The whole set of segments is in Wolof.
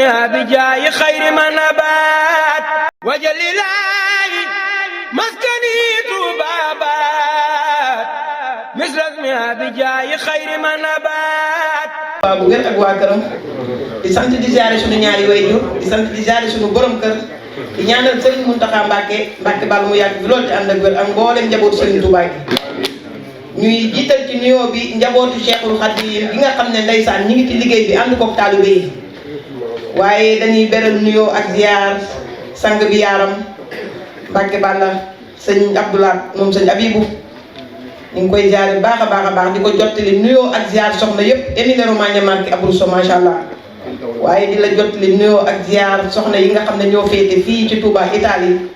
اسمها بجاي خير ما نبات وجل الله مسكني طبابات مثل اسمها بجاي خير ما نبات waaw bu wér ak waa këram di sant di ziare sunu ñaari wayjur di sant di ziare sunu borom kër di ñaanal Serigne Mountakha Mbacké bal mu yàgg fi loolu te ànd ak wér ak mboolem njabootu Serigne Touba gi ñuy jiital ci nuyoo bi njabootu Cheikhul Khadim gi nga xam ne ndeysaan ñi ngi ci liggéey bi ànd koog taalibe yi waaye dañuy beral nuyoo ak ziar sang bi yaaram Mbacké Balla sëñ Abdoulaye moom sëñ Abibou ñu ngi koy ziare baax a baax di ko jottali nuyoo ak ziar soxna yëpp Emilia Romagna Mbacké Abruzzo macha allah waaye di la jottali nuyoo ak ziar soxna yi nga xam ne ñoo féete fii ci Touba Italie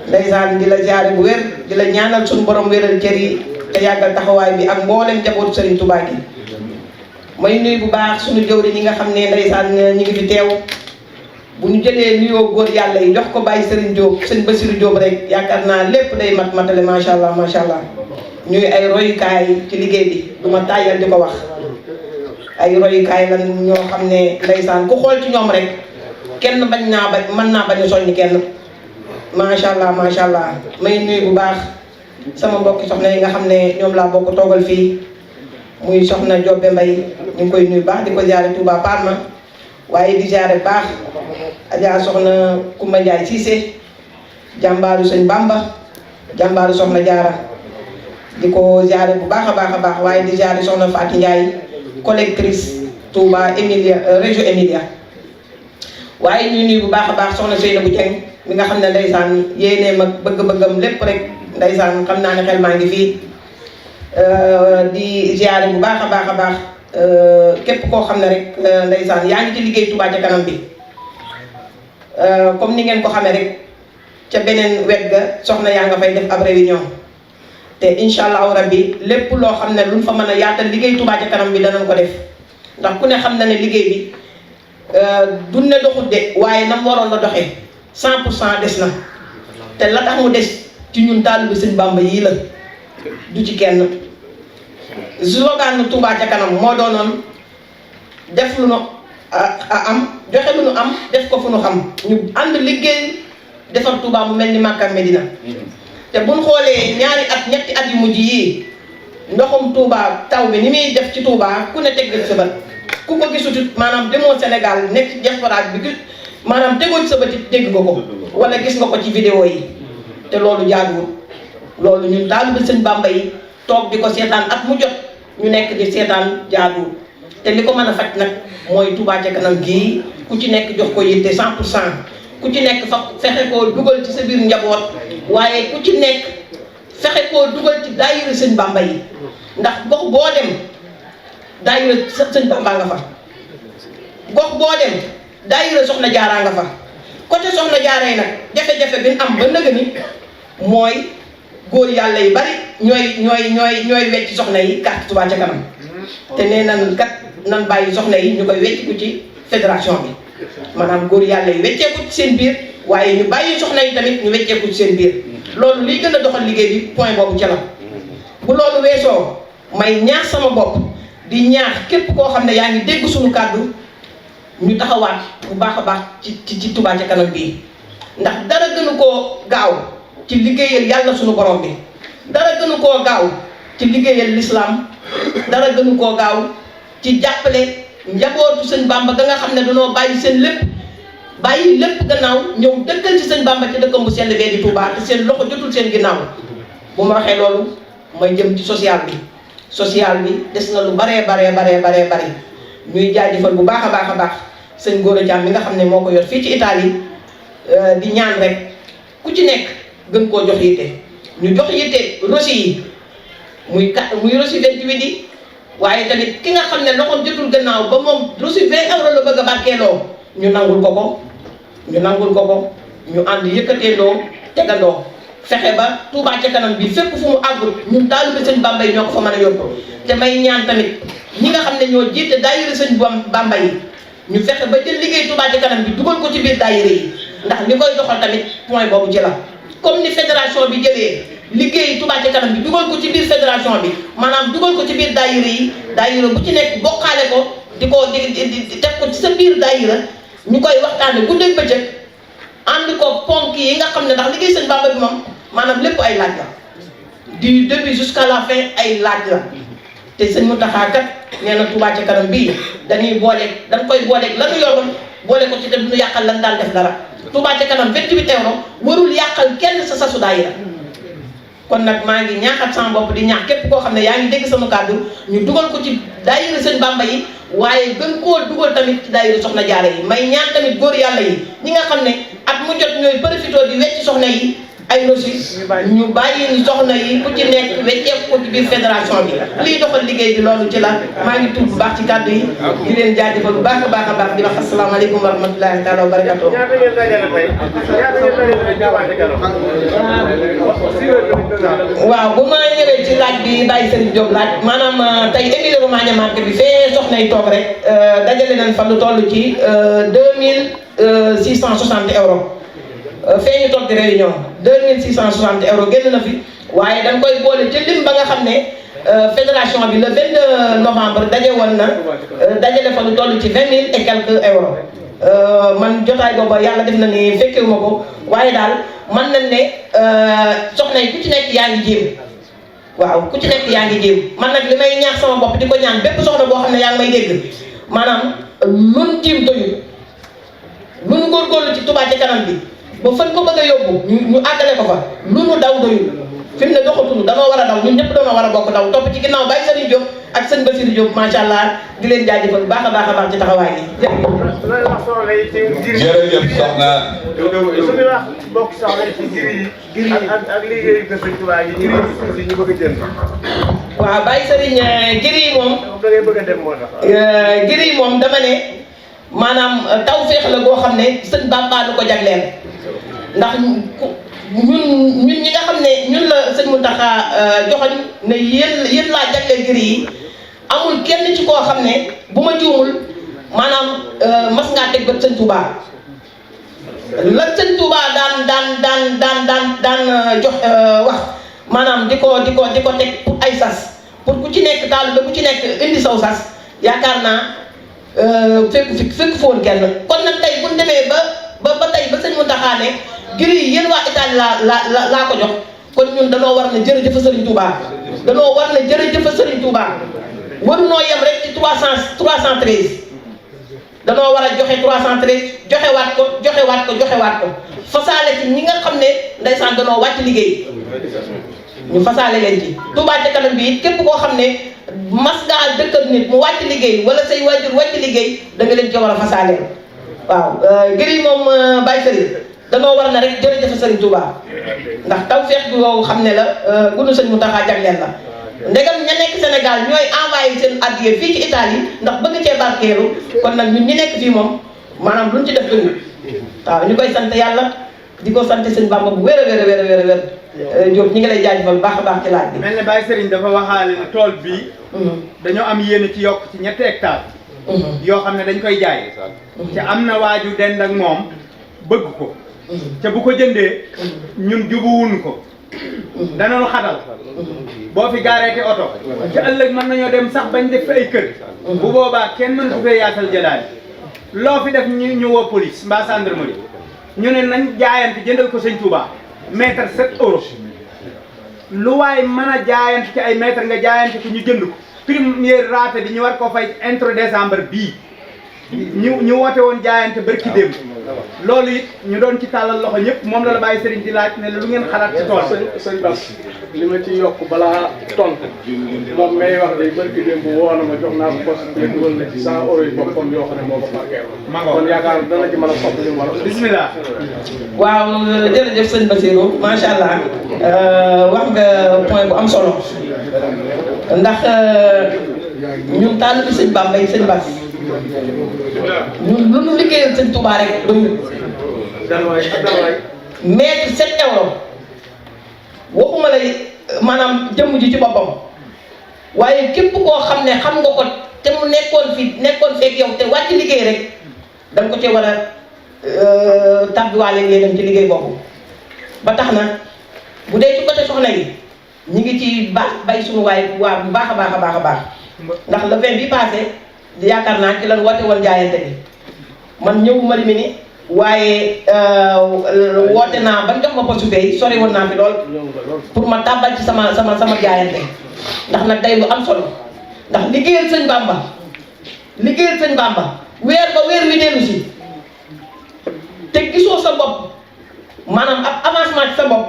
ndeysaan di la ziare bu wér di la ñaanal suñu borom wéral cër yi te yàggal taxawaay bi ak mboolem njabootu Serigne Touba gi may nuyu bu baax suñu jëwri ñi nga xam ne ndeysaan ñu ngi fi teew bu ñu jëlee nuyoo góor yàlla yi jox ko bàyyi Serigne Diop sëñ Bassirou Diop rek yaakaar naa lépp day matale macha allah ñuy ay royukaay ci liggéey bi du ma tàyyal di ko wax ay royukaay lan ñoo xam ne ndeysaan ku xool ci ñoom rek kenn mën naa bañ a soññ kenn macha allah may nuyu bu baax sama mbokki soxna yi nga xam ne ñoom laa bokk toogal fii muy soxna Jobbe Mbay ñu ngi koy nuyu baax di ko jaare Touba Parma waaye di jaare baax Adja soxna Kumba Njaay Cissé jàmbaaru sëñ Bamba jàmbaaru soxna Jaara di ko jaare bu baax a baax waaye di jaare soxna Fatou Ndiaye collectrice Touba Emilia région Emilia waaye ñu nuyu bu baax a baax soxna Seynabou Dieng mi nga xam ne ndeysaan yéeneem ak bëgg-bëggam lépp rek ndeysaan xam naa ne xel maa ngi fii di ziare bu baax a baax képp koo xam ne rek ndeysaan yaa ngi ci liggéey Touba ca kanam bi comme ni ngeen ko xamee rek ca beneen wet ga soxna yaa nga fay def ab réunion te incha allahu rabbi lépp loo xam ne luñ fa mën a yaatal liggéey Touba ca kanam bi danañ ko def ndax ku ne xam na ne liggéey bi du ne doxut de waaye nam waroon la doxee 100% des na te la tax mu des ci ñun taalibe Sëñ Bamba yii la du ci kenn slogan Touba ca kanam moo doonoon def lu nu am joxe lu nu am def ko fu nu xam ñu ànd liggéey defar Touba mu mel ni Makka Medina te buñ xoolee ñetti at yu mujj yii ndoxum Touba taw bi ni muy def ci Touba ku ne teg sa bët ku ko gisutut maanaam demoo Sénégal nekk ci diaspora bi maanaam tegoo ci sa bët it dégg nga ko wala gis nga ko ci vidéo yi te loolu jaaduwul loolu ñun taalibe Sëñ Bamba yi toog di ko seetaan at mu jot ñu nekk di seetaan jaaduwul te li ko mën a faj nag mooy Touba ca kanam gii ku ci nekk jox ko yitte 100% ku ci nekk fexe koo dugal ci sa biir njaboot waaye ku ci nekk fexe koo dugal ci daayira Sëñ Bamba yi ndax gox boo dem daayira Sëñ Bamba nga fa gox boo dem daayira Soxna Jaara nga fa côté Soxna Jaara yi nag jafe-jafe bi ñu am ba nëgë ni mooy góor yàlla yu bari ñooy wecc soxna yi carte Touba ca kanam te nee nan kat nan bàyyi soxna yi ñu koy wecc ku ci fédération bi maanaam góor yàlla yi wecceeku ci seen biir waaye ñu bàyyi soxna yi tamit ñu wecceeku ci seen biir loolu liy gën a doxal liggéey bi point boobu ca la bu loolu weesoo may ñaax sama bopp di ñaax képp koo xam ne yaa ngi dégg suñu kàddu ñu taxawaat bu baax a baax ci Touba ca kanam bii ndax dara gënu koo gaaw ci liggéeyal yàlla suñu borom bi dara gënu koo gaaw ci liggéeyal l'islam dara gënu koo gaaw ci jàppale njabootu Sëñ Bamba ga nga xam ne dañoo bàyyi seen lépp bàyyi lépp gannaaw ñëw dëkkal ci Sëñ Bamba ci dëkkam bu sell bee di Touba te seen loxo jotul seen ginnaaw bu ma waxee loolu may jëm ci social bi des na lu baree ñuy jaajëfal bu baax a baax sëñ Gora Thiam mi nga xam ne moo ko yor fii ci Italie di ñaan rek ku ci nekk gën koo jox yitte ñu jox yitte reçu yi muy reçu 28 yi waaye tamit ki nga xam ne loxoom jotul gannaaw ba moom reçu 20 € la bëgg a barkeeloo ñu nangul ko ko ñu ànd yëkkateendoo tegandoo fexe ba Touba ca kanam bi fépp fu mu àggul ñun taalibe Sëñ Bamba yi ñoo ko fa mën a yóbbu te may ñaan tamit ñi nga xam ne ñoo jiite daayira Sëñ Bamba yi ñu fexe ba jël liggéey Touba ca kanam bi dugal ko ci biir daayira yi ndax li koy doxal tamit point boobu ci la comme ni fédération bi jëlee liggéey Touba ca kanam bi dugal ko ci biir fédération bi maanaam dugal ko ci biir daayira yi daayira bu ci nekk bokkaale ko di teg ko ci sa biir daayira ñu koy waxtaane guddeeg bëccëg ànd ko ponk yi nga xam ne ndax liggéey sëñ Bamba bi moom maanaam lépp ay laaj la du début jusqu'à la fin ay laaj la te sëñ Mountakha kat nee na Touba ca kanam bii dañ koy booleeg la ñu yoroon boole ko ci te duñu yàqal lan daan def dara Touba ca kanam 28 euros warul yàqal kenn sa sasu daayira kon nag maa ngi ñaaxat sama bopp di ñaax képp koo xam ne yaa ngi dégg sama kàddu ñu dugal ko ci daayira sëñ Bamba yi waaye gën koo dugal tamit ci daayira soxna jaara yi may ñaan tamit góor yàlla yi ñi nga xam ne at mu jot ñooy profité di wecc soxna yi ay rosi ñu bàyyi ni soxna yi ku ci nekk wecceeku ko ci biir fédération bi lii doxal liggéey bi loolu ci la maa ngi tudd bu baax ci kàddu yi di leen jaajëfal bu baax a baax a baax di wax asalaamaaleykum wa rahmatulahi taala wa barakatuh waaw bu ma ñëwee ci laaj bi Baye Serigne Diop laaj maanaam tey Emilia Romagna marché bi fee soxna yi toog rek dajale nañ fa lu toll ci 2660 euros fee ñu toog di réunion 2660 euros génn na fi waaye dañ koy boole ci lim ba nga xam ne fédération bi le 22 novembre daje woon na dajale fa lu toll ci 20 000 et quelques euros man jotaay booba yàlla def na ni fekkewuma ko waaye daal man nañ ne soxna yi ku ci nekk yaa ngi jéem waaw ku ci nekk yaa ngi jéem man nag li may ñaax sama bopp di ko ñaan bépp soxna boo xam ne yaa ngi may dégg maanaam luñ jiim doyul luñ góorgóorlu ci Touba ca kanam bi ba fan ko bëgg a yóbbu ñu àggale ko fa lu nu daw doyul fi mu ne doxatuñu danoo war a daw ñun ñëpp danoo war a bokk daw topp ci ginnaaw Baye Serigne Diop ak sëñ Bassirou Diop macha allah di leen jaajëfal bu baax a baax ci taxawaay yi. jërëjëf soxna. suñuy wax mbokk soxna yi ci giri yi ak liggéeyu ko sëñ Touba yi giri yi ñu bëgg a jënd. waaw Baye Serigne giri yi moom. da ngay bëgg a dem moo tax. giri yi moom dama ne maanaam tawféex la goo xam ne sëñ Bamba lu ko jagleel. ndax ñun ñi nga xam ne ñun la sëñ Mountakha joxoñ ne yéen laa jagleel giri yi amul kenn ci koo xam ne bu ma juumul maanaam mas ngaa teg bët sëñ Touba la sëñ Touba daan jox wax maanaam di ko teg pour ay sas pour ku ci nekk taalibe bu ci nekk indi saw sas yaakaar naa fekk foon kenn kon nag tey bu ñu demee ba tey ba sëñ Mountakha ne giri yi yéen waa Italie laa ko jox kon ñun danoo war na jërëjëf Serigne Touba danoo war na jërëjëf Serigne Touba waruñoo yem rek ci 313 danoo war a joxe 313 joxewaat ko fasaale ci ñi nga xam ne ndeysaan danoo wàcc liggéey ñu fasaale leen ci Touba ca kanam bi it képp koo xam ne mas ngaa dëkkal nit mu wàcc liggéey wala say waajur wàcc liggéey da nga leen ci war a fasaale waaw giri moom Baye Serigne danoo war na rek jërëjëf Serigne Touba ndax tawfeex bi woowu xam ne la gunu sëñ Mountakha jagleel la ndegam ña nekk Sénégal ñooy envoyé seen addiya fii ci Italie ndax bëgg cee barkeelu kon nag ñun ñi nekk fii moom maanaam luñ ci def dëgg waaw ñu koy sant yàlla di ko sant sëñ Bamba bu wér a wér Diop ñi ngi lay jaajëfal baax a baax ci laaj bi. mel ne Baye Serigne dafa waxaale ne tool bii. dañoo am yéene ci yokk ci 3 hectares. yoo xam ne dañ koy jaay. te am na waaju dend ak moom bëgg ko. te bu ko jëndee ñun jubuwuñu ko. danañu xatal. boo fi gaareete oto. te ëllëg mën nañoo dem sax bañ def ay kër. bu boobaa kenn mënatu fee yaatal jëlaat loo fi def ñu woo police mbaa gendarmerie ñu ne nañ jaayante jëndal ko sëñ Touba mètre 7 euros lu waay mën a jaayante ci ay mètre nga jaayante ko ñu jënd ko première rate bi ñu war ko fay intro décembre bii ñu woote woon jaayante barki démb loolu it ñu doon ci tàllal loxo ñëpp moom la Baye Serigne di laaj ne lu ngeen xalaat ci tool sëñ Bass li ma ci yokk balaa tontu moom may wax day barki démb woo na ma jox naa ko poste bi dugal na ci 100 euros yi boppam yoo xam ne moo ko marqué kon yaakaar dana ci mën a sopp li mu war a bismillah waaw jërëjëf sëñ Bassirou macha allah wax nga point bu am solo ndax ñun taalibe sëñ Bamba yi sëñ Bass ñun lu ñu liggéeyal sëñ Touba rek doyul mètre 7 euros waxuma lay maanaam jëmm ji ci boppam waaye képp koo xam ne xam nga ko te mu nekkoon fekk yow te wàcc liggéey rek da nga ko ci war a tàbbiwaale ngeen ci liggéey boobu ba tax na bu dee ci côté soxna yi ñi ngi ci bay suñu waay waa bu baax a baax ndax le 20 bi passé yaakaar naa ci lan woote woon jaayante bi man ñëwuma Rimini waaye woote naa ban jox ma poste bay sori woon naa fi lool pour ma tàbbal ci sama jaayante ndax nag day lu am solo ndax liggéeyal sëñ Bamba weer ba weer wi dellu si te gisoo sa bopp maanaam ab avancement ci sa bopp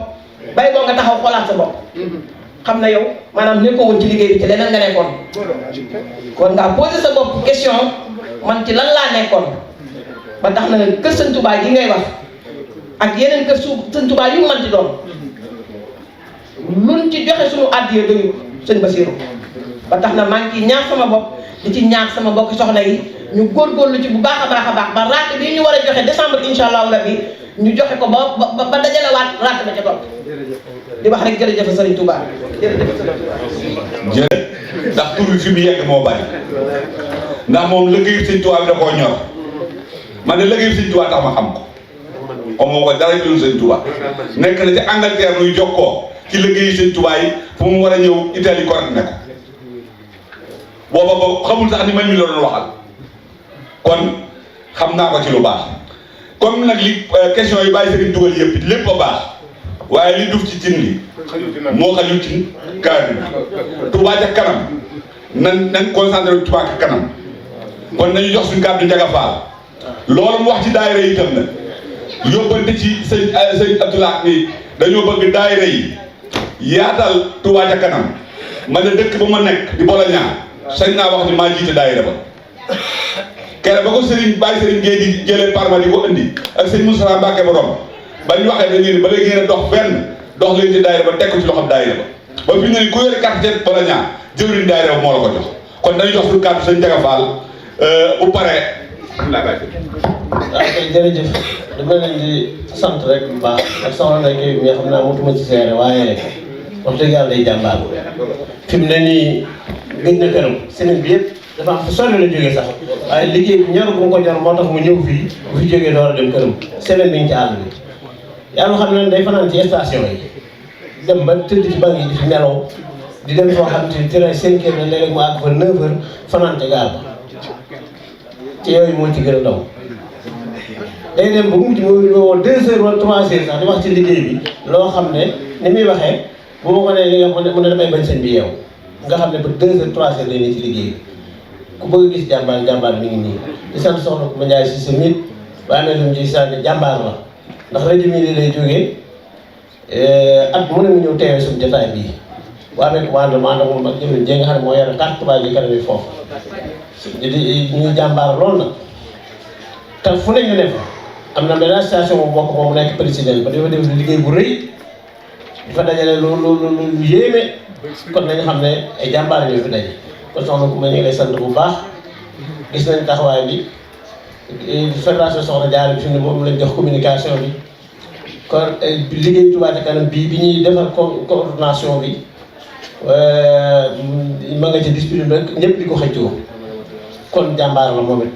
bay boo nga taxaw xoolaat sa bopp xam na yow maanaam nekkoo woon ci liggéey bi ci leneen nga nekkoon kon nga posé sa bopp question man ci lan laa nekkoon ba tax na kër Sëñ Tuubaa yi ngay wax ak yeneen kër Sëñ Tuubaa yu manti doon luñ ci joxe suñu àddiya doyu sëñ Basiru ba tax na maa ngi ciy ñaax sama bopp di ci ñaax sama bokk soxna yi ñu góorgóorlu ci bu baax a baax ba raat bi ñu war a joxe décembre insha allahu rabbi ñu joxe ko ba dajalewaat raat ba ca topp di wax rek jërëjëf Sëriñ Tuubaa jërëjëf ndax tur bi fi mu yegg moo bari ndax moom liggéeyu Sëñ Tuubaa bi da koo ñor man de liggéeyu Sëñ Tuubaa tax ma xam ko amoo ko dara ci Sëñ Tuubaa nekk na ci Angleterre nuy jokkoo ci liggéeyu Sëñ Tuubaa yi fu mu war a ñëw Italie coordonné ko booba xamul sax ni man mi la doon waxal kon xam naa ko ci lu baax comme nag li question yi bàyyi sëriñ dugal yëpp lépp a baax waaye li duuf ci cin li moo xajul ci kaar bi Touba ca kanam nañ concentré Touba ca kanam kon nañu jox suñu kàddu Njaga Faal loolu mu wax ci daayira yi itam nag yóbbante ci sëñ Abdoulaye ni dañoo bëgg daayira yi yaatal Touba ca kanam ma ne dëkk ba ma nekk di Bologna sañ naa wax ni maa jiite daayira ba kere ba ko Serigne Baye Serigne Gueye di jëlee Parma di ko indi ak sëñ Moussa Mbacke borom ba ñu waxee dañu ne ba léegi ngeen a dox dox leen ci daayira ba teg ko ci loxoom daayira ba fi mu ne nii ku yore carte d'identité Bologna jëwriñ daayira ba moo la ko jox kon dañu jox suñu kàddu sëñ Njaga Faal bu paree la bàyyi. waaw kay jërëjëf dama leen di sant rek bu baax ak soxna Ndeye Gueye mi xam naa motuma ci seere waaye wax dëgg yàlla day jàmbaar fi mu ne nii gëj na këram semaine bi yëpp dafa am fu sori la jógee sax waaye liggéey bi ñor bu mu ko ñor moo tax mu ñëw fii bu fi jógee door a dem këram semaine bi ñu ci àll bi yàlla xam ne day fanaan ci station yi dem ba tëdd ci banque yi di fi nelaw di dem foo xam te tëra 5 heures la léeg-léeg mu àgg fa 9 heures fanaan ci gaal ba ci yooyu moo ci gën a daw day dem ba mujj mu woo 2 heures wala 3 heures sax di wax ci liggéey bi loo xam ne ni muy waxee bu ma ko nee li nga mu ne damay bañ seen bi yeew nga xam ne ba 2 heures 3 heures lay ne ci liggéey bi ku bëgg gis jàmbaar mi ngi nii di sant soxna ko ma Njaay si sa mit waaye amee lu mu ci sant jàmbaar la ndax rajo mi lay jógee at mu ne mu ñëw teewee suñu jotaay bii waa amee ko ànd moom ak jëmale ji nga xam ne moo yore carte Touba ji kanam yi foofu di ñuy jàmbaar lool nag te fu ne ñu ne fa am na benn station bu bokk moom nekk président ba dafa def liggéey bu rëy dafa dajale lu yéeme kon nañu xam ne ay jàmbaar ñoo fi daje kon soxna ku ma ñu ngi lay sant bu baax gis nañ taxawaay bi fédération Soxna Jaara bi fi ne moom lañ jox communication bi kon liggéey Touba ca kanam bii bi ñuy defar coordination bi ma nga ca discipline rek ñëpp di ko xëccoo kon jàmbaar la moom it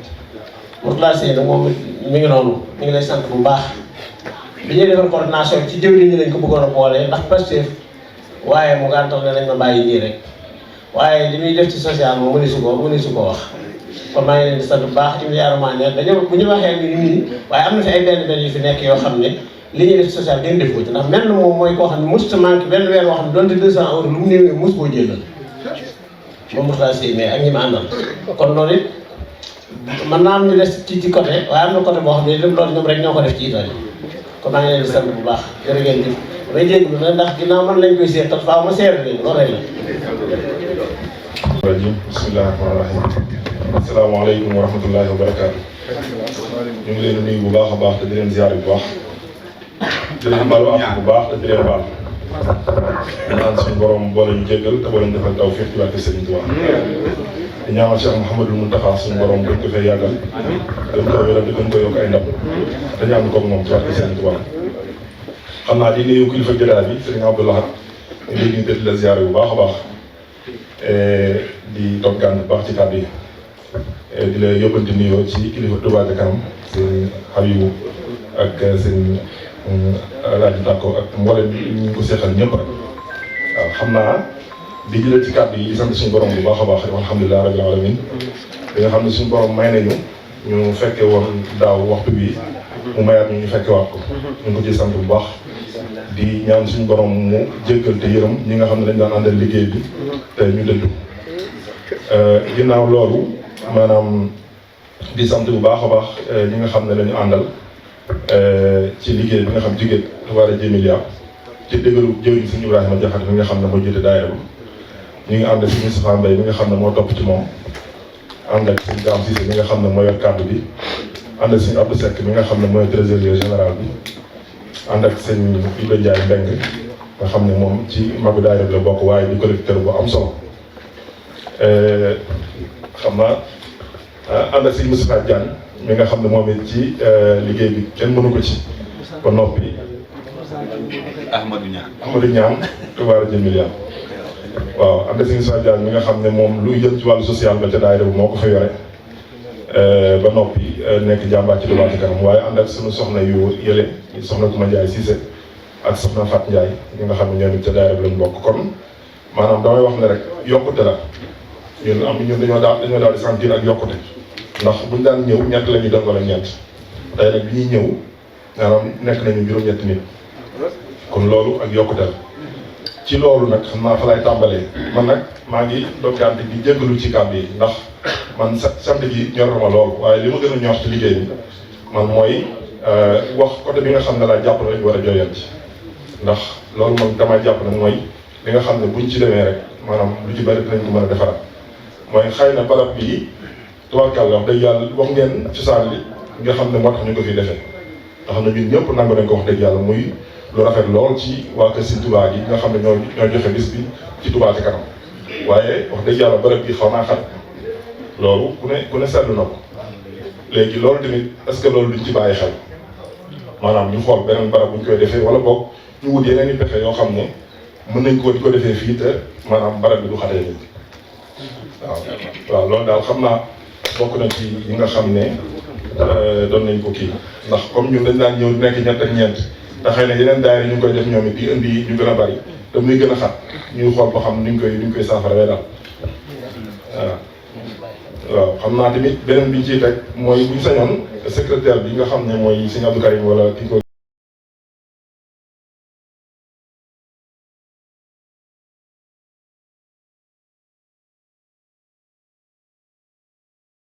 Mourtala Seyna moom it mi ngi noonu ñu ngi lay sant bu baax bi ñuy defar coordination ci jëwriñ ñi lañ ko bëggoon a boole ndax Pastef waaye mu gàntal ne nañ ma bàyyi nii rek waaye li muy def ci social moom mëni su ko wax kon maa ngi leen di sant bu baax immédiatement ne dañoo bu ñu waxee nii waaye am na fi ay benn yu fi nekk yoo xam ne li ñuy def ci social ngeen def ko ci ndax mel na moom mooy koo xam ne mosut a manqué benn weer boo xam ne donte 200 euros lu mu néewee mos koo jëlal moom Mourtala Seyna mais ak ñi ma àndal kon loolu it mën naa am ñu des ci côté waaye am na côté boo xam ne lépp loolu ñoom rek ñoo ko def ci Italie kon maa ngi leen di sant bu baax jërë ngeen jëf damay jégalu nag ndax ginnaaw man lañ koy seetal faaw ma seer leen loolu rek la. bismillahi rahmaani rahim asalaamaaleykum wa rahmatullahi wa barakaatu ñu ngi leen di nuyu bu baax a baax te di leen ziar bu baax di leen baalu àq bu baax te di leen baal di ñaan suñu borom boole ñu jéggal te boole ñu defal tawfiq ci barke Serigne Touba di ñaanal Cheikh Mouhamadou Mountakha suñu borom gën ko fay yàggal gën ko wéral di gën ko yokk ay ndam te ñaan ko moom ci barke Serigne Touba xam naa di nuyu kilifa jëlaat bi Serigne Abdou Lahad léegi ñu la ziar bu baax a baax di toog gànn bu baax ci kàddu yi di la yóbbante nuyoo ci kilifa Touba ca kanam seen Habibou ak seen rajo Tako ak mboolem ñu ko seexal ñëpp rek waaw xam naa di jëlee ci kàddu yi sant suñu borom bu baax a baax alhamdulilah rabbil alamin di nga xam ne suñu borom may nañu ñu fekke woon daaw waxtu bi mu mayaat ñu fekke waat ko ñu ngi ko ci sant bu baax di ñaan suñu borom mu jéggal te yërëm ñi nga xam ne dañ daan àndal liggéey bi te ñu dëddu ginnaaw loolu maanaam di sant bu baax a baax ñi nga xam ne lañu àndal ci liggéey bi nga xam jigéen war a jéemilia ci dëggalu jëwriñ suñu Ibrahima Jaxate bi nga xam ne moo jiite daayira bi ñu ngi ànd ak suñu Moustapha Mbaye bi nga xam ne moo topp ci moom ànd ak suñu Dame Cissé bi nga xam ne moo yor kàddu bi ànd ak suñu Abdou Seck bi nga xam ne mooy trésorier général bi ànd ak sëñ Iba Ndiaye Mbeng nga xam ne moom ci magu daayira bi la bokk waaye di collecteur bu am solo xam naa ànd ak sëñ Moustapha Diagne mi nga xam ne moom it ci liggéey bi kenn mënu ko ci ba noppi Ahmadou Niane tubaara jëmilian waaw ànd ak sëñ Moustapha Diagne mi nga xam ne moom luy jëm ci wàllu social ba ca daayira bi moo ko fa yore ba noppi nekk jàmbaar ci Touba Ca Kanam waaye ànd ak suñu soxna yu yële soxna Kuma Ndiaye Cissé ak soxna Fat Ndiaye ñi nga xam ne ñoom it ca daayira bi lañ bokk kon maanaam damay wax ne rek yokkute la ñun dañoo daal di sentir ak yokkute ndax buñ daan ñëw ñett la ñuy doon wala ñeent tey nag bi ñuy ñëw maanaam nekk nañu juróom-ñetti nit kon loolu ak yokkute la ci loolu nag xam naa fa lay tàmbalee man nag maa ngi doggante di jéggalu ci kàddu yi ndax man sant gi ñor na ma lool waaye li ma gën a ñor ci liggéey bi man mooy wax côté bi nga xam ne laa jàpp na lañu war a jooyal ci ndax loolu moom damay jàpp ne mooy li nga xam ne buñ ci demee rek maanaam lu ci bari dinañ ko mën a defaraat mooy xëy na barab bii tubarkàlla wax dëgg yàlla wax ngeen ci saal li nga xam ne moo tax ñu ko fi defee nga xam ne ñun ñëpp nangu nañ ko wax dëgg yàlla muy lu rafet lool ci waa kër Sëriñ Tuubaa gi nga xam ne ñoo joxe bis bi ci Touba Ca Kanam waaye wax dëgg yàlla barab bi xaw naa xat loolu ku ne seetlu na ko léegi loolu tamit est-ce que loolu duñ ci bàyyi xel maanaam ñu xool beneen barab bu ñu koy defee wala boog ñu wut yeneen i pexe yoo xam ne mën nañ ko di ko defee fii te maanaam barab bi du xatee nit waaw loolu daal xam naa bokk na ci yi nga xam ne doon nañ ko kii ndax comme ñun dañ daan ñëw nekk ñett ak ñeent te xëy na yeneen daayira ñu ngi koy def ñoom it di indi ñu gën a bari te muy gën a xat ñuy xool ba xam ni ñu koy saafarawee daal waaw xam naa tamit beneen bi ñu ciy teg mooy buñ sañoon secrétaire bi nga xam ne mooy sëñ Abdou Karim wala kii ko